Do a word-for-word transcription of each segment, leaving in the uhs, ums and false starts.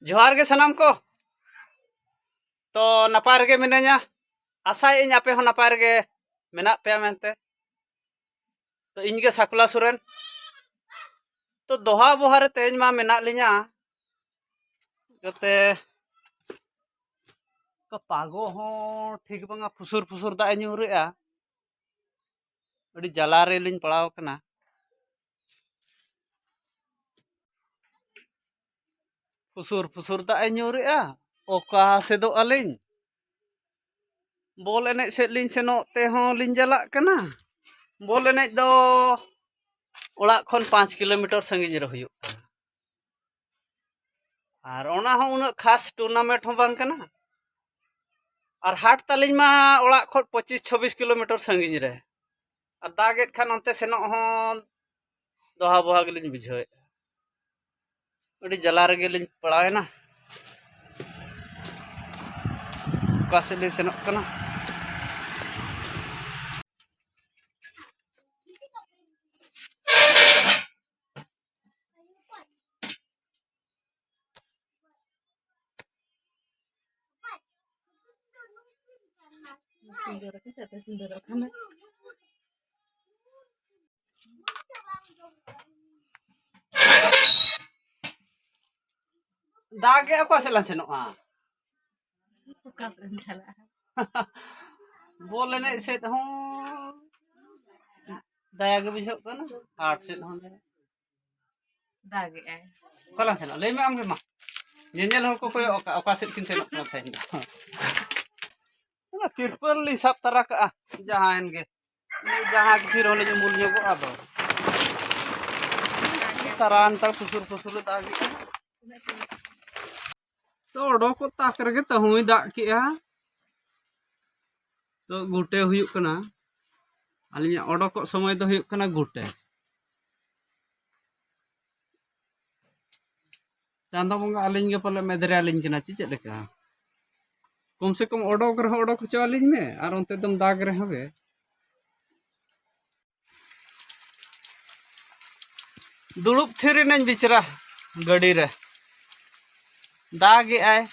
ᱡᱚᱦᱟᱨ ᱜᱮ ᱥᱟᱱᱟᱢ ᱠᱚ᱾ ᱛᱚ, ᱱᱟᱯᱟᱭ ᱨᱮᱜᱮ ᱢᱤᱱᱟᱹᱧᱟ᱾ ᱟᱥᱟᱭᱮᱫ ᱟᱹᱧ ᱟᱯᱮ ᱦᱚᱸ ᱱᱟᱯᱟᱭ ᱨᱮᱜᱮ ᱢᱮᱱᱟᱜ ᱯᱮᱭᱟ ᱢᱮᱱᱛᱮ᱾ ᱛᱚ, ᱤᱧ ᱜᱮ ᱥᱟᱠᱞᱟ ᱥᱚᱨᱮᱱ᱾ ᱛᱚ, ᱫᱚᱦᱟ ᱵᱚᱦᱟ ᱨᱮ ᱛᱮᱦᱮᱧ ᱢᱟ ᱢᱮᱱᱟᱜ ᱞᱤᱧᱟ᱾ ᱡᱟᱛᱮ ᱛᱚ, ᱯᱟᱜᱚ ᱦᱚᱸ ᱴᱷᱤᱠ ᱵᱟᱝᱟ, ᱯᱷᱩᱥᱩᱨ ᱯᱷᱩᱥᱩᱨ ᱫᱟᱜ ᱮ ᱧᱩᱨᱮᱜᱼᱟ᱾ ᱟᱹᱰᱤ ᱡᱟᱞᱟ ᱨᱮᱞᱤᱧ ᱯᱟᱲᱟᱣ ᱠᱟᱱᱟ᱾ ᱯᱷᱩᱥᱩᱨ ᱯᱷᱩᱥᱩᱨ ᱫᱟᱜ ᱮ ᱧᱩᱨᱮᱜᱼᱟ, ᱚᱠᱟ ᱥᱮᱫᱚᱜ ᱟᱹᱞᱤᱧ? ᱵᱚᱞ ᱮᱱᱮᱡ ᱥᱮᱫ ᱞᱤᱧ ᱥᱮᱱᱚᱜ ᱛᱮᱦᱚᱸ ᱞᱤᱧ ᱡᱟᱞᱟᱜ ᱠᱟᱱᱟ᱾ ᱵᱚᱞ ᱮᱱᱮᱡ ᱫᱚ ᱚᱲᱟᱜ ᱠᱷᱚᱱ ᱯᱟᱸᱪ ᱠᱤᱞᱳᱢᱤᱴᱟᱨ ᱥᱟᱺᱜᱤᱧ ᱨᱮ ᱦᱩᱭᱩᱜ ᱠᱟᱱᱟ, ᱟᱨ ᱚᱱᱟ ᱦᱚᱸ ᱩᱱᱟᱹᱜ ᱠᱷᱟᱥ ᱴᱩᱨᱱᱟᱢᱮᱱᱴ ᱦᱚᱸ ᱵᱟᱝ ᱠᱟᱱᱟ᱾ ᱟᱨ ᱦᱟᱴ ᱛᱟᱹᱞᱤᱧ ᱢᱟ ᱚᱲᱟᱜ ᱠᱷᱚᱱ ᱯᱚᱸᱪᱤᱥ ᱪᱷᱚᱵᱵᱤᱥ ᱠᱤᱞᱳᱢᱤᱴᱟᱨ ᱥᱟᱺᱜᱤᱧ ᱨᱮ, ᱟᱨ ᱫᱟᱜᱮᱫ ᱠᱷᱟᱱ ᱚᱱᱛᱮ ᱥᱮᱱᱚᱜ ᱦᱚᱸ ᱫᱚᱦᱟ ᱵᱚᱦᱟ ᱜᱮᱞᱤᱧ ᱵᱩᱡᱷᱟᱹᱣᱮᱫᱼᱟ᱾ ᱟᱹᱰᱤ ᱡᱟᱞᱟ ᱨᱮᱜᱮ ᱞᱤᱧ ᱯᱟᱲᱟᱣᱮᱱᱟ᱾ ᱚᱠᱟ ᱥᱮᱫ ᱞᱤᱧ ᱥᱮᱱᱚᱜ ᱠᱟᱱᱟ? ᱥᱩᱱᱫᱚᱨ ᱟᱠᱟᱱ, ᱛᱟᱛᱮ ᱥᱩᱱᱫᱚᱨᱚᱜ ᱠᱟᱱᱟ᱾ ᱫᱟᱜ ᱜᱮ ᱚᱠᱟ ᱥᱮᱫ ᱞᱟᱝ ᱥᱮᱱᱚᱜᱼᱟ? ᱚᱠᱟ ᱥᱮᱫ ᱮᱢ ᱪᱟᱞᱟᱜᱼᱟ? ᱵᱚᱞ ᱮᱱᱮᱡ ᱥᱮᱫ ᱦᱚᱸ ᱫᱟᱭᱟ ᱜᱮ ᱵᱩᱡᱷᱟᱹᱜ ᱠᱟᱱᱟ, ᱦᱟᱴ ᱥᱮᱫ ᱦᱚᱸ ᱫᱟᱭᱟ᱾ ᱫᱟᱜᱮᱜᱼᱟᱭ᱾ ᱚᱠᱟ ᱞᱟᱝ ᱥᱮᱱᱚᱜᱼᱟ? ᱞᱟᱹᱭ ᱢᱮ ᱟᱢ ᱜᱮ ᱢᱟ᱾ ᱧᱮᱧᱮᱞ ᱦᱚᱲ ᱠᱚ ᱠᱚᱭᱚᱜ ᱟᱠᱟᱫ, ᱚᱠᱟ ᱥᱮᱫ ᱠᱤᱱ ᱥᱮᱱᱚᱜ ᱠᱟᱱᱟ ᱛᱮᱦᱮᱧ ᱫᱚ? ᱚᱱᱟ ᱛᱤᱨᱯᱚᱞ ᱞᱤᱧ ᱥᱟᱵ ᱛᱟᱨᱟ ᱠᱟᱜᱼᱟ, ᱡᱟᱦᱟᱸᱭᱮᱱ ᱜᱮ᱾ ᱡᱟᱦᱟᱸ ᱠᱤᱪᱷᱤ ᱨᱮᱦᱚᱸ ᱞᱤᱧ ᱩᱢᱩᱞ ᱧᱚᱜᱚᱜᱼᱟ ᱟᱫᱚ᱾ ᱥᱟᱨᱟ ᱱᱮᱛᱟᱨ ᱯᱩᱥᱩᱨ ᱯᱩᱥᱩᱨ ᱞᱮ ᱫᱟᱜᱮᱜᱼᱟ᱾ ᱛᱚ, ᱚᱰᱚᱠᱚᱜ ᱛᱟᱠ ᱨᱮᱜᱮ ᱛᱟᱹᱦᱩᱭ ᱫᱟᱜ ᱠᱮᱜᱼᱟ᱾ ᱛᱚ, ᱜᱩᱴᱮ ᱦᱩᱭᱩᱜ ᱠᱟᱱᱟ᱾ ᱟᱹᱞᱤᱧᱟᱜ ᱚᱰᱚᱠᱚᱜ ᱥᱚᱢᱚᱭ ᱫᱚ ᱦᱩᱭᱩᱜ ᱠᱟᱱᱟ ᱜᱩᱴᱮ᱾ ᱪᱟᱸᱫᱚ ᱵᱚᱸᱜᱟ ᱟᱹᱞᱤᱧ ᱜᱮ ᱯᱟᱞᱮ ᱢᱮᱫᱨᱮ ᱟᱹᱞᱤᱧ ᱠᱟᱱᱟ ᱪᱮ ᱪᱮᱫ ᱞᱮᱠᱟ? ᱠᱚᱢ ᱥᱮ ᱠᱚᱢ ᱚᱰᱚᱠ ᱨᱮᱦᱚᱸ ᱚᱰᱚᱠ ᱦᱚᱪᱚ ᱟᱹᱞᱤᱧ ᱢᱮ, ᱟᱨ ᱚᱱᱛᱮ ᱫᱚᱢ ᱫᱟᱜᱽ ᱨᱮᱦᱚᱸ ᱜᱮ᱾ ᱫᱩᱲᱩᱵ ᱛᱷᱤᱨ ᱮᱱᱟᱹᱧ ᱵᱤᱪᱨᱟ ᱜᱟᱹᱰᱤ ᱨᱮ᱾ ᱫᱟᱜᱮᱜᱼᱟᱭ᱾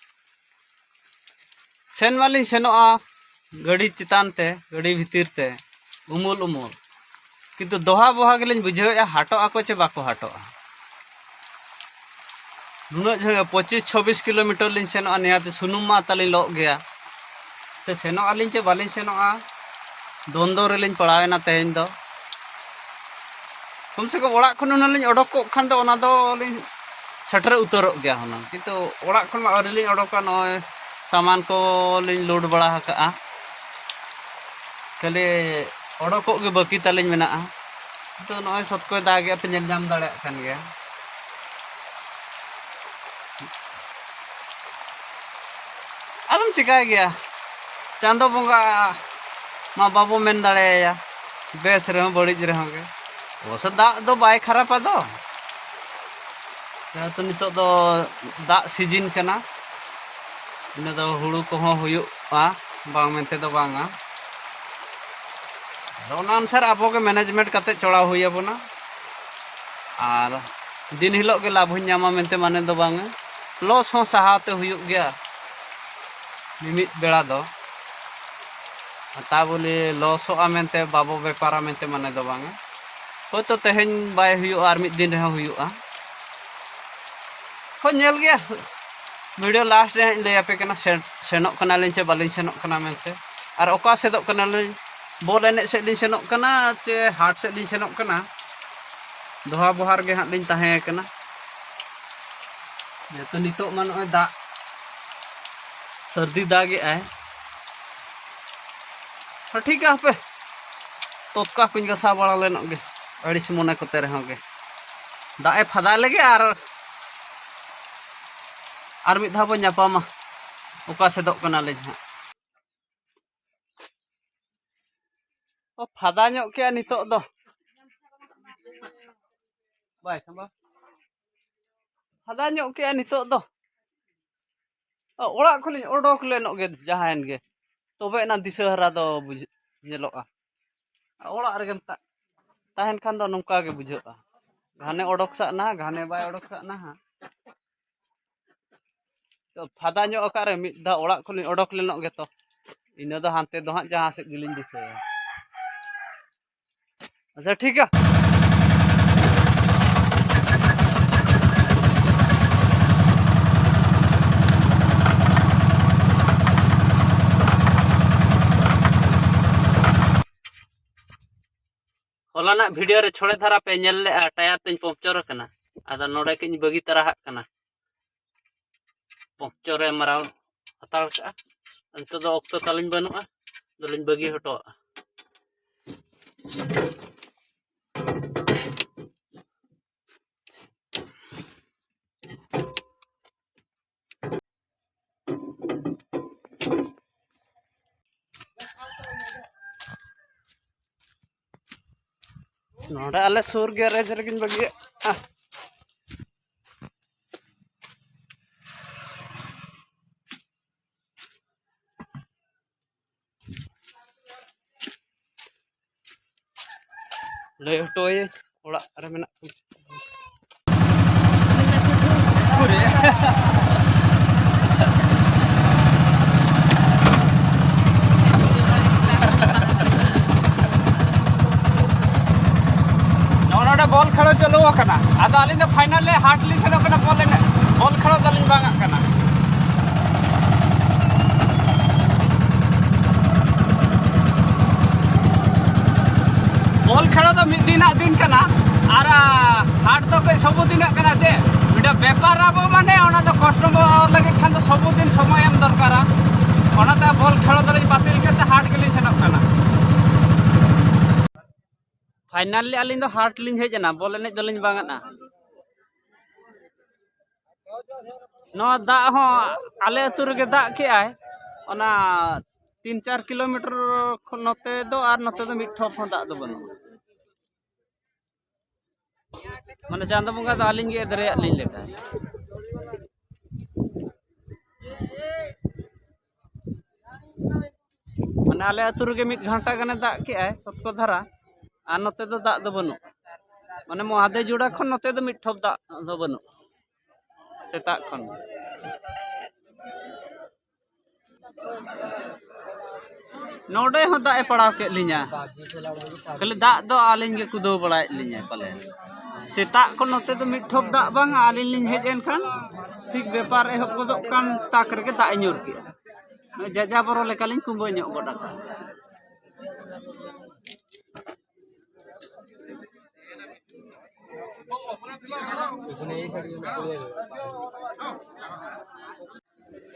ᱥᱮᱱ ᱢᱟᱞᱤᱧ ᱥᱮᱱᱚᱜᱼᱟ ᱜᱟᱹᱰᱤ ᱪᱮᱛᱟᱱ ᱛᱮ, ᱜᱟᱹᱰᱤ ᱵᱷᱤᱛᱤᱨ ᱛᱮ, ᱩᱢᱩᱞ ᱩᱢᱩᱞ, ᱠᱤᱱᱛᱩ ᱫᱚᱦᱟ ᱵᱚᱦᱟ ᱜᱮᱞᱤᱧ ᱵᱩᱡᱷᱟᱹᱣᱮᱫᱼᱟ, ᱦᱟᱴᱚᱜ ᱟᱠᱚ ᱪᱮ ᱵᱟᱠᱚ ᱦᱟᱴᱚᱜᱼᱟ᱾ ᱱᱩᱱᱟᱹᱜ ᱡᱷᱟᱹᱞ, ᱯᱚᱸᱪᱤᱥ ᱪᱷᱚᱵᱵᱤᱥ ᱠᱤᱞᱳᱢᱤᱴᱟᱨ ᱞᱤᱧ ᱥᱮᱱᱚᱜᱼᱟ, ᱱᱤᱭᱟᱹᱛᱮ ᱥᱩᱱᱩᱢ ᱢᱟ ᱛᱟᱞᱤᱧ ᱞᱚᱜ ᱜᱮᱭᱟ᱾ ᱛᱮ ᱥᱮᱱᱚᱜ ᱟᱹᱞᱤᱧ ᱪᱮ ᱵᱟᱹᱞᱤᱧ ᱥᱮᱱᱚᱜᱼᱟ, ᱫᱚᱱᱫᱚ ᱨᱮᱞᱤᱧ ᱯᱟᱲᱟᱣᱮᱱᱟ ᱛᱮᱦᱮᱧ ᱫᱚ᱾ ᱠᱚᱢ ᱥᱮ ᱠᱚᱢ ᱚᱲᱟᱜ ᱠᱷᱚᱱ ᱦᱩᱱᱟᱹᱝ ᱞᱤᱧ ᱚᱰᱚᱠ ᱠᱚᱜ ᱠᱷᱟᱱ ᱫᱚ ᱚᱱᱟ ᱫᱚᱞᱤᱧ ᱥᱮᱴᱮᱨ ᱩᱛᱟᱹᱨᱚᱜ ᱜᱮᱭᱟ ᱦᱩᱱᱟᱹᱝ, ᱠᱤᱱᱛᱩ ᱚᱲᱟᱜ ᱠᱷᱚᱱ ᱢᱟ ᱟᱹᱣᱨᱤ ᱞᱤᱧ ᱚᱰᱚᱠᱟ᱾ ᱱᱚᱜᱼᱚᱭ ᱥᱟᱢᱟᱱ ᱠᱚᱞᱤᱧ ᱞᱳᱰ ᱵᱟᱲᱟ ᱟᱠᱟᱜᱼᱟ, ᱠᱷᱟᱹᱞᱤ ᱚᱰᱚᱠᱚᱜ ᱜᱮ ᱵᱟᱹᱠᱤ ᱛᱟᱹᱞᱤᱧ ᱢᱮᱱᱟᱜᱼᱟ᱾ ᱠᱤᱱᱛᱩ ᱱᱚᱜᱼᱚᱭ ᱥᱚᱛ ᱠᱚᱭ ᱫᱟᱜᱮᱜᱼᱟ, ᱯᱮ ᱧᱮᱞ ᱧᱟᱢ ᱫᱟᱲᱮᱭᱟᱜ ᱠᱟᱱ ᱜᱮᱭᱟ᱾ ᱟᱫᱚᱢ ᱪᱤᱠᱟᱹᱭ ᱜᱮᱭᱟ, ᱪᱟᱸᱫᱚ ᱵᱚᱸᱜᱟ ᱢᱟ ᱵᱟᱵᱚ ᱢᱮᱱ ᱫᱟᱲᱮᱭᱟᱭᱟ, ᱵᱮᱥ ᱨᱮᱦᱚᱸ ᱵᱟᱹᱲᱤᱡ ᱨᱮᱦᱚᱸ ᱜᱮ᱾ ᱚᱵᱚᱥᱥᱚ ᱫᱟᱜ ᱫᱚ ᱵᱟᱭ ᱠᱷᱟᱨᱟᱯᱟ ᱫᱚ, ᱡᱮᱦᱮᱛᱩ ᱱᱤᱛᱚᱜ ᱫᱚ ᱫᱟᱜ ᱥᱤᱡᱤᱱ ᱠᱟᱱᱟ, ᱤᱱᱟᱹ ᱫᱚ ᱦᱩᱲᱩ ᱠᱚᱦᱚᱸ ᱦᱩᱭᱩᱜᱼᱟ, ᱵᱟᱝ ᱢᱮᱱᱛᱮ ᱫᱚ ᱵᱟᱝᱟ᱾ ᱟᱫᱚ ᱚᱱᱟ ᱚᱱᱩᱥᱟᱨ ᱟᱵᱚ ᱜᱮ ᱢᱮᱱᱮᱡᱽᱢᱮᱱᱴ ᱠᱟᱛᱮ ᱪᱚᱲᱟᱣ ᱦᱩᱭ ᱟᱵᱚᱱᱟ᱾ ᱟᱨ ᱫᱤᱱ ᱦᱤᱞᱳᱜ ᱜᱮ ᱞᱟᱵᱷ ᱦᱚᱸᱧ ᱧᱟᱢᱟ ᱢᱮᱱᱛᱮ ᱢᱟᱱᱮ ᱫᱚ ᱵᱟᱝᱟ, ᱞᱚᱥ ᱦᱚᱸ ᱥᱟᱦᱟᱣ ᱛᱮ ᱦᱩᱭᱩᱜ ᱜᱮᱭᱟ ᱢᱤᱢᱤᱫ ᱵᱮᱲᱟ ᱫᱚ᱾ ᱟᱨ ᱛᱟ ᱵᱚᱞᱮ ᱞᱚᱥᱚᱜᱼᱟ ᱢᱮᱱᱛᱮ ᱵᱟᱵᱚ ᱵᱮᱯᱟᱨᱟ ᱢᱮᱱᱛᱮ ᱢᱟᱱᱮ ᱫᱚ ᱵᱟᱝᱟ᱾ ᱦᱳᱭᱛᱳ ᱛᱮᱦᱮᱧ ᱵᱟᱭ ᱦᱩᱭᱩᱜᱼᱟ, ᱟᱨ ᱢᱤᱫ ᱫᱤᱱ ᱨᱮᱦᱚᱸ ᱦᱩᱭᱩᱜᱼᱟ᱾ ᱦᱳᱭ, ᱧᱮᱞ ᱜᱮᱭᱟ, ᱵᱷᱤᱰᱤᱭᱳ ᱞᱟᱥᱴ ᱨᱮ ᱦᱟᱸᱜ ᱤᱧ ᱞᱟᱹᱭ ᱟᱯᱮ ᱠᱟᱱᱟ, ᱥᱮ-, ᱥᱮᱱᱚᱜ ᱠᱟᱱᱟᱞᱤᱧ ᱪᱮ ᱵᱟᱹᱞᱤᱧ ᱥᱮᱱᱚᱜ ᱠᱟᱱᱟ ᱢᱮᱱᱛᱮ, ᱟᱨ ᱚᱠᱟ ᱥᱮᱫᱚᱜ ᱠᱟᱱᱟᱞᱤᱧ, ᱵᱚᱞ ᱮᱱᱮᱡ ᱥᱮᱫ ᱞᱤᱧ ᱥᱮᱱᱚᱜ ᱠᱟᱱᱟ ᱪᱮ ᱦᱟᱴ ᱥᱮᱫ ᱞᱤᱧ ᱥᱮᱱᱚᱜ ᱠᱟᱱᱟ, ᱫᱚᱦᱟ ᱵᱚᱦᱟ ᱨᱮᱜᱮ ᱦᱟᱸᱜ ᱞᱤᱧ ᱛᱟᱦᱮᱸ ᱠᱟᱱᱟ᱾ ᱡᱮᱦᱮᱛᱩ ᱱᱤᱛᱚᱜ ᱢᱟ ᱱᱚᱜᱼᱚᱭ ᱫᱟᱜ, ᱥᱟᱹᱨᱫᱤ ᱫᱟᱜᱮᱜᱼᱟᱭ᱾ ᱦᱚᱸ, ᱴᱷᱤᱠ ᱜᱮᱭᱟ, ᱦᱟᱯᱮ ᱛᱚᱛᱠᱟ ᱠᱚᱧ ᱜᱟᱥᱟᱣ ᱵᱟᱲᱟ ᱞᱮᱱᱚᱜ ᱜᱮ, ᱟᱹᱲᱤᱥ ᱢᱚᱱᱮ ᱠᱚᱛᱮ ᱨᱮᱦᱚᱸ ᱜᱮ᱾ ᱫᱟᱜ ᱮ ᱯᱷᱟᱫᱟᱭ ᱞᱮᱜᱮ ᱟᱨ, ᱟᱨ ᱢᱤᱫ ᱫᱷᱟᱣ ᱵᱚᱱ ᱧᱟᱯᱟᱢᱟ, ᱚᱠᱟ ᱥᱮᱫᱚᱜ ᱠᱟᱱᱟᱞᱤᱧ ᱦᱟᱸᱜ᱾ ᱚ, ᱯᱷᱟᱫᱟ ᱧᱚᱜ ᱠᱮᱜᱼᱟ ᱱᱤᱛᱚᱜ ᱫᱚ᱾ ᱵᱟᱭ ᱥᱟᱢᱵᱟ᱾ ᱯᱷᱟᱫᱟ ᱧᱚᱜ ᱠᱮᱜᱼᱟ ᱱᱤᱛᱚᱜ ᱫᱚ᱾ ᱚ, ᱚᱲᱟᱜ ᱠᱷᱚᱱᱤᱧ ᱚᱰᱚᱠ ᱞᱮᱱᱚᱜ ᱜᱮ ᱡᱟᱦᱟᱸᱭᱮᱱ ᱜᱮ, ᱛᱚᱵᱮ ᱮᱱᱟ ᱫᱤᱥᱟᱹ ᱦᱟᱨᱟ ᱫᱚ ᱵᱩᱡᱷᱟᱹᱜ, ᱧᱮᱞᱚᱜᱼᱟ᱾ ᱚᱲᱟᱜ ᱨᱮᱜᱮᱢ ᱛᱟ-, ᱛᱟᱦᱮᱱ ᱠᱷᱟᱱ ᱫᱚ ᱱᱚᱝᱠᱟ ᱜᱮ ᱵᱩᱡᱷᱟᱹᱜᱼᱟ, ᱜᱷᱟᱱᱮ ᱚᱰᱚᱠ ᱥᱟᱜ ᱱᱟ, ᱜᱷᱟᱱᱮ ᱵᱟᱭ ᱚᱰᱚᱠ ᱥᱟᱜ ᱱᱟ ᱦᱟᱸᱜ᱾ ᱯᱷᱟᱫᱟ ᱧᱚᱜ ᱟᱠᱟᱫ ᱨᱮ ᱢᱤᱫ ᱫᱷᱟᱣ ᱚᱲᱟᱜ ᱠᱷᱚᱱ ᱞᱤᱧ ᱚᱰᱚᱠ ᱞᱮᱱᱚᱜ ᱜᱮᱛᱚ, ᱤᱱᱟᱹ ᱫᱚ ᱦᱟᱱᱛᱮ ᱫᱚ ᱦᱟᱸᱜ ᱡᱟᱦᱟᱸ ᱥᱮᱫ ᱜᱮᱞᱤᱧ ᱫᱤᱥᱟᱹᱭᱟ᱾ ᱟᱪᱪᱷᱟ, ᱴᱷᱤᱠᱟ᱾ ᱦᱚᱞᱟᱱᱟᱜ ᱵᱷᱤᱰᱤᱭᱳ ᱨᱮ ᱪᱷᱚᱲᱮ ᱫᱷᱟᱨᱟ ᱯᱮ ᱧᱮᱞ ᱞᱮᱜᱼᱟ, ᱴᱟᱭᱟᱨ ᱛᱤᱧ ᱯᱚᱢᱪᱚᱨ ᱟᱠᱟᱱᱟ᱾ ᱟᱫᱚ ᱱᱚᱰᱮ ᱠᱤᱧ ᱵᱟᱹᱜᱤ ᱛᱟᱨᱟ ᱦᱟᱜ ᱠᱟᱱᱟ᱾ ᱯᱚᱢᱪᱚᱨᱮ ᱢᱟᱨᱟᱣ ᱦᱟᱛᱟᱲ ᱠᱟᱜᱼᱟ᱾ ᱱᱤᱛᱚᱜ ᱫᱚ ᱚᱠᱛᱚ ᱛᱟᱹᱞᱤᱧ ᱵᱟᱹᱱᱩᱜᱼᱟ, ᱟᱫᱚᱞᱤᱧ ᱵᱟᱹᱜᱤ ᱦᱚᱴᱚᱣᱟᱜᱼᱟ᱾ ᱱᱚᱰᱮ ᱟᱞᱮ ᱥᱩᱨ ᱜᱮᱨᱮᱡᱽ ᱨᱮᱜᱮᱧ ᱵᱟᱹᱜᱤᱭᱟᱜᱼᱟ᱾ ᱞᱟᱹᱭ ᱦᱚᱴᱚᱭᱟᱹᱧ ᱚᱲᱟᱜ ᱨᱮ ᱢᱮᱱᱟᱜ ᱠᱚᱣᱟ᱾ ᱱᱚᱜᱼᱚ ᱱᱚᱰᱮ ᱵᱚᱞ ᱠᱷᱮᱞᱳ ᱪᱟᱹᱞᱩ ᱟᱠᱟᱱᱟ᱾ ᱟᱫᱚ ᱟᱹᱞᱤᱧ ᱫᱚ ᱯᱷᱟᱭᱱᱟᱞ ᱞᱮ ᱦᱟᱴ ᱞᱤᱧ ᱥᱮᱱᱚᱜ ᱠᱟᱱᱟ, ᱵᱚᱞ ᱮᱱᱮᱡ, ᱵᱚᱞ ᱠᱷᱮᱞᱳ ᱫᱚᱞᱤᱧ ᱵᱟᱝ ᱟᱜ ᱠᱟᱱᱟ᱾ ᱵᱚᱞ ᱠᱷᱮᱞᱳ ᱫᱚ ᱢᱤᱫ ᱫᱤᱱᱟᱜ ᱫᱤᱱ ᱠᱟᱱᱟ, ᱟᱨ ᱦᱟᱴ ᱫᱚ ᱠᱟᱹᱡ ᱥᱚᱵᱩ ᱫᱤᱱᱟᱜ ᱠᱟᱱᱟ ᱪᱮ᱾ ᱢᱤᱫᱴᱟᱝ ᱵᱮᱯᱟᱨ ᱟᱵᱚ ᱢᱟᱱᱮ ᱚᱱᱟ ᱫᱚ ᱠᱟᱥᱴᱚᱢᱟᱨ ᱞᱟᱹᱜᱤᱫ ᱠᱷᱟᱱ ᱫᱚ ᱥᱚᱵᱩ ᱫᱤᱱ ᱥᱚᱢᱚᱭ ᱮᱢ ᱫᱚᱨᱠᱟᱨᱟ᱾ ᱚᱱᱟᱛᱮ ᱵᱚᱞ ᱠᱷᱮᱞᱳ ᱫᱚᱞᱤᱧ ᱵᱟᱹᱛᱤᱞ ᱠᱮᱫ ᱛᱮ ᱦᱟᱴ ᱜᱮᱞᱤᱧ ᱥᱮᱱᱚᱜ ᱠᱟᱱᱟ᱾ ᱯᱷᱟᱭᱱᱟᱞᱤ ᱟᱹᱞᱤᱧ ᱫᱚ ᱦᱟᱴ ᱞᱤᱧ ᱦᱮᱡ ᱮᱱᱟ, ᱵᱚᱞ ᱮᱱᱮᱡ ᱫᱚᱞᱤᱧ ᱵᱟᱝ ᱟᱜᱼᱟ᱾ ᱱᱚᱣᱟ ᱫᱟᱜ ᱦᱚᱸ ᱟᱞᱮ ᱟᱹᱛᱩ ᱨᱮᱜᱮ ᱫᱟᱜ ᱠᱮᱜᱼᱟᱭ, ᱚᱱᱟ ᱛᱤᱱ ᱪᱟᱨ ᱠᱤᱞᱳᱢᱤᱴᱟᱨ ᱠᱷᱚᱱ ᱱᱚᱛᱮ ᱫᱚ, ᱟᱨ ᱱᱚᱛᱮ ᱫᱚ ᱢᱤᱫ ᱴᱷᱚᱯ ᱦᱚᱸ ᱫᱟᱜ ᱫᱚ ᱵᱟᱹᱱᱩᱜᱼᱟ᱾ ᱢᱟᱱᱮ ᱪᱟᱸᱫᱚ ᱵᱚᱸᱜᱟ ᱫᱚ ᱟᱹᱞᱤᱧ ᱜᱮ ᱮᱫᱽᱨᱮᱭᱟᱜ ᱞᱤᱧ ᱞᱮᱠᱟ᱾ ᱢᱟᱱᱮ ᱟᱞᱮ ᱟᱹᱛᱩ ᱨᱮᱜᱮ ᱢᱤᱫ ᱜᱷᱟᱱᱴᱟ ᱜᱟᱱᱮ ᱫᱟᱜ ᱠᱮᱜᱼᱟᱭ ᱥᱚᱠᱛᱚ ᱫᱷᱟᱨᱟ, ᱟᱨ ᱱᱚᱛᱮ ᱫᱚ ᱫᱟᱜ ᱫᱚ ᱵᱟᱹᱱᱩᱜ᱾ ᱢᱟᱱᱮ ᱢᱚᱦᱟᱫᱮ ᱡᱳᱲᱟ ᱠᱷᱚᱱ ᱱᱚᱛᱮ ᱫᱚ ᱢᱤᱫ ᱴᱷᱚᱯ ᱫᱟᱜ ᱫᱚ ᱵᱟᱹᱱᱩᱜ ᱥᱮᱛᱟᱜ ᱠᱷᱚᱱ᱾ ᱱᱚᱰᱮ ᱦᱚᱸ ᱫᱟᱜ ᱮ ᱯᱟᱲᱟᱣ ᱠᱮᱫ ᱞᱤᱧᱟ᱾ ᱠᱷᱟᱹᱞᱤ ᱫᱟᱜ ᱫᱚ ᱟᱹᱞᱤᱧ ᱜᱮ ᱠᱩᱫᱟᱹᱣ ᱵᱟᱲᱟᱭᱮᱫ ᱞᱤᱧᱟᱭ ᱯᱟᱞᱮ᱾ ᱥᱮᱛᱟᱜ ᱠᱷᱚᱱ ᱱᱚᱛᱮ ᱫᱚ ᱢᱤᱫ ᱴᱷᱚᱯ ᱫᱟᱜ ᱵᱟᱝ, ᱟᱹᱞᱤᱧ ᱞᱤᱧ ᱦᱮᱡ ᱮᱱ ᱠᱷᱟᱱ ᱴᱷᱤᱠ ᱵᱮᱯᱟᱨ ᱮᱦᱚᱵ ᱜᱚᱫᱚᱜ ᱠᱟᱱ ᱛᱟᱠ ᱨᱮᱜᱮ ᱫᱟᱜ ᱮ ᱧᱩᱨ ᱠᱮᱜᱼᱟ᱾ ᱡᱟᱡᱟ ᱵᱚᱨᱚ ᱞᱮᱠᱟᱞᱤᱧ ᱠᱩᱢᱵᱟᱹ ᱧᱚᱜ ᱜᱚᱫ ᱟᱠᱟᱫᱼᱟ᱾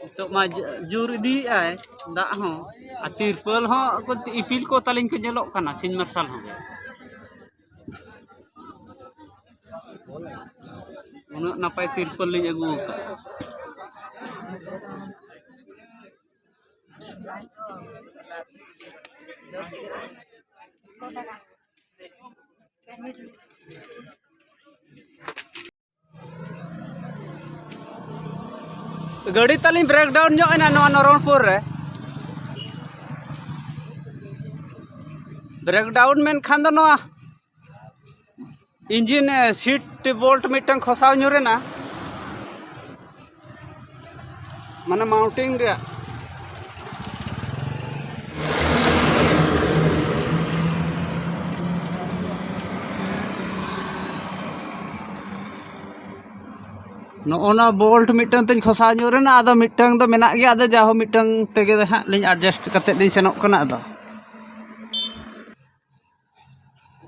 ᱱᱤᱛᱚᱜ ᱢᱟ ᱡ-, ᱡᱳᱨ ᱤᱫᱤᱭᱮᱫᱟᱭ ᱫᱟᱜ ᱦᱚᱸ, ᱟᱨ ᱛᱤᱨᱯᱚᱞ ᱦᱚᱸ ᱤᱯᱤᱞ ᱠᱚ ᱛᱟᱹᱞᱤᱧ ᱠᱚ ᱧᱮᱞᱚᱜ ᱠᱟᱱᱟ, ᱥᱤᱧ ᱢᱟᱨᱥᱟᱞ ᱦᱚᱸ᱾ ᱩᱱᱟᱹᱜ ᱱᱟᱯᱟᱭ ᱛᱤᱨᱯᱚᱞ ᱞᱤᱧ ᱟᱹᱜᱩ ᱟᱠᱟᱫᱼᱟ᱾ ᱜᱟᱹᱰᱤ ᱛᱟᱹᱞᱤᱧ ᱵᱨᱮᱠᱰᱟᱣᱩᱱ ᱧᱚᱜ ᱮᱱᱟ ᱱᱚᱣᱟ ᱱᱚᱨᱚᱱᱯᱩᱨ ᱨᱮ᱾ ᱵᱨᱮᱠᱰᱟᱣᱩᱱ ᱢᱮᱱᱠᱷᱟᱱ ᱫᱚ ᱱᱚᱣᱟ ᱤᱧᱡᱤᱱ, ᱮ, ᱥᱤᱴ ᱵᱳᱞᱴ ᱢᱤᱫᱴᱟᱝ ᱠᱷᱚᱥᱟᱣ ᱧᱩᱨ ᱮᱱᱟ, ᱢᱟᱱᱮ ᱢᱟᱣᱩᱱᱴᱤᱝ ᱨᱮᱭᱟᱜ᱾ ᱱᱚᱜᱼᱚ ᱱᱟ ᱵᱳᱞᱴ ᱢᱤᱫᱴᱟᱝ ᱛᱤᱧ ᱠᱷᱚᱥᱟᱣ ᱧᱩᱨ ᱮᱱᱟ, ᱟᱫᱚ ᱢᱤᱫᱴᱟᱝ ᱫᱚ ᱢᱮᱱᱟᱜ ᱜᱮᱭᱟ, ᱟᱫᱚ ᱡᱟᱦᱳ ᱢᱤᱫᱴᱟᱝ ᱛᱮᱜᱮ ᱦᱟᱸᱜ ᱞᱤᱧ ᱮᱰᱡᱟᱥᱴ ᱠᱟᱛᱮᱫ ᱞᱤᱧ ᱥᱮᱱᱚᱜ ᱠᱟᱱᱟ᱾ ᱟᱫᱚ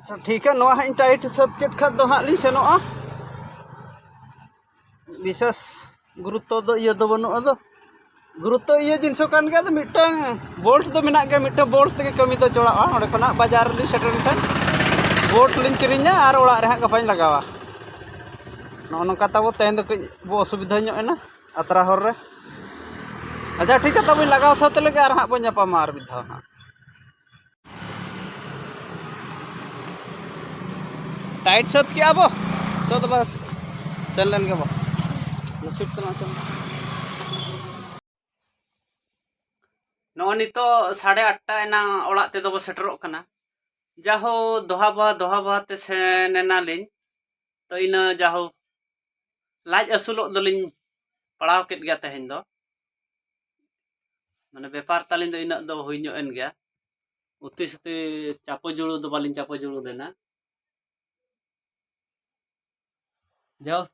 ᱟᱪᱪᱷᱟ, ᱴᱷᱤᱠᱟ, ᱱᱚᱣᱟ ᱦᱟᱸᱜ ᱤᱧ ᱴᱟᱭᱤᱴ ᱥᱟᱹᱛ ᱠᱮᱫ ᱠᱷᱟᱱ ᱫᱚ ᱦᱟᱸᱜ ᱞᱤᱧ ᱥᱮᱱᱚᱜᱼᱟ᱾ ᱵᱤᱥᱮᱥ ᱜᱩᱨᱩᱛᱛᱚ ᱫᱚ ᱤᱭᱟᱹ ᱫᱚ ᱵᱟᱹᱱᱩᱜᱼᱟ᱾ ᱟᱫᱚ ᱜᱩᱨᱩᱛᱛᱚ ᱤᱭᱟᱹ ᱡᱤᱱᱤᱥ ᱦᱚᱸ ᱠᱟᱱ ᱜᱮᱭᱟ, ᱟᱫᱚ ᱢᱤᱫᱴᱟᱝ ᱵᱳᱞᱴ ᱫᱚ ᱢᱮᱱᱟᱜ ᱜᱮᱭᱟ, ᱢᱤᱫᱴᱟᱝ ᱵᱳᱞᱴ ᱛᱮᱜᱮ ᱠᱟᱹᱢᱤ ᱫᱚ ᱪᱟᱞᱟᱜᱼᱟ᱾ ᱚᱸᱰᱮ ᱠᱷᱚᱱᱟᱜ ᱵᱟᱡᱟᱨ ᱨᱮᱞᱤᱧ ᱥᱮᱴᱮᱨ ᱞᱮᱱᱠᱷᱟᱱ ᱵᱳᱞᱴ ᱞᱤᱧ ᱠᱤᱨᱤᱧᱟ ᱟᱨ ᱚᱲᱟᱜ ᱨᱮ ᱦᱟᱸᱜ ᱜᱟᱯᱟᱧ ᱞᱟᱜᱟᱣᱟ᱾ ᱱᱚᱜᱼᱚ ᱱᱚᱝᱠᱟ ᱛᱟᱵᱚ ᱛᱮᱦᱮᱧ ᱫᱚ ᱠᱟᱹᱡ ᱵᱚ ᱚᱥᱩᱵᱤᱫᱷᱟ ᱧᱚᱜ ᱮᱱᱟ ᱟᱛᱨᱟ ᱦᱚᱨ ᱨᱮ᱾ ᱟᱪᱪᱷᱟ, ᱴᱷᱤᱠ ᱜᱮᱭᱟ, ᱛᱚᱵᱮᱧ ᱞᱟᱜᱟᱣ ᱥᱟᱹᱛ ᱞᱮᱜᱮ ᱟᱨ ᱦᱟᱸᱜ ᱵᱚᱱ ᱧᱟᱯᱟᱢᱟ ᱟᱨ ᱢᱤᱫ ᱫᱷᱟᱣ ᱦᱟᱸᱜ᱾ ᱴᱟᱭᱤᱴ ᱥᱟᱹᱛ ᱠᱮᱜᱼᱟ ᱵᱚ᱾ ᱛᱚ ᱛᱚᱵᱮ ᱥᱮᱱ ᱞᱮᱱ ᱜᱮᱵᱚ᱾ ᱱᱚᱥᱤᱵ ᱛᱟᱞᱟᱝ ᱪᱚᱝ᱾ ᱱᱚᱜᱼᱚᱭ ᱱᱤᱛᱚᱜ ᱥᱟᱲᱮ ᱟᱴᱴᱟ ᱮᱱᱟᱝ ᱚᱲᱟᱜ ᱛᱮᱫᱚ ᱵᱚ ᱥᱮᱴᱮᱨᱚᱜ ᱠᱟᱱᱟ᱾ ᱡᱟᱦᱳ, ᱫᱚᱦᱟ ᱵᱚᱦᱟ, ᱫᱚᱦᱟ ᱵᱚᱦᱟ ᱛᱮ ᱥᱮᱱ ᱮᱱᱟᱞᱤᱧ᱾ ᱛᱚ ᱤᱱᱟᱹ ᱡᱟᱦᱳ, ᱞᱟᱡ ᱟᱹᱥᱩᱞᱚᱜ ᱫᱚᱞᱤᱧ ᱯᱟᱲᱟᱣ ᱠᱮᱫ ᱜᱮᱭᱟ ᱛᱮᱦᱮᱧ ᱫᱚ᱾ ᱢᱟᱱᱮ ᱵᱮᱯᱟᱨ ᱛᱟᱹᱞᱤᱧ ᱫᱚ ᱤᱱᱟᱹᱜ ᱫᱚ ᱦᱩᱭ ᱧᱚᱜ ᱮᱱ ᱜᱮᱭᱟ᱾ ᱩᱛᱤ ᱥᱩᱛᱤ ᱪᱟᱯᱚ ᱡᱩᱲᱩ ᱫᱚ ᱵᱟᱹᱞᱤᱧ ᱪᱟᱯᱚ ᱡᱩᱲᱩ ᱞᱮᱱᱟ᱾ ᱡᱟᱣ,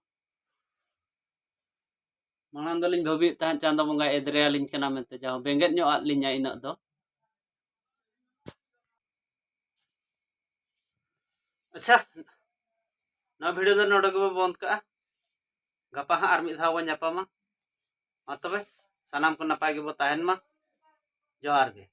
ᱢᱟᱲᱟᱝ ᱫᱚᱞᱤᱧ ᱵᱷᱟᱹᱵᱤᱭᱮᱫ ᱛᱟᱦᱮᱸᱫ ᱪᱟᱸᱫᱚ ᱵᱚᱸᱜᱟᱭ ᱮᱫᱽᱨᱮᱭᱟᱞᱤᱧ ᱠᱟᱱᱟ ᱢᱮᱱᱛᱮ, ᱡᱟᱦᱟᱸ ᱵᱮᱸᱜᱮᱫ ᱧᱚᱜ ᱟᱫ ᱞᱤᱧᱟ ᱤᱱᱟᱹᱜ ᱫᱚ᱾ ᱟᱪᱪᱷᱟ, ᱱᱚᱣᱟ ᱵᱷᱤᱰᱤᱭᱳ ᱫᱚ ᱱᱚᱰᱮ ᱜᱮᱵᱚ ᱵᱚᱱᱫ ᱠᱟᱜᱼᱟ᱾ ᱜᱟᱯᱟ ᱦᱟᱸᱜ ᱟᱨ ᱢᱤᱫ ᱫᱷᱟᱣ ᱵᱚᱱ ᱧᱟᱯᱟᱢᱟ᱾ ᱢᱟ ᱛᱚᱵᱮ, ᱥᱟᱱᱟᱢ ᱠᱚ ᱱᱟᱯᱟᱭ ᱜᱮᱵᱚ ᱛᱟᱦᱮᱱ ᱢᱟ᱾ ᱡᱚᱦᱟᱨ ᱜᱮ᱾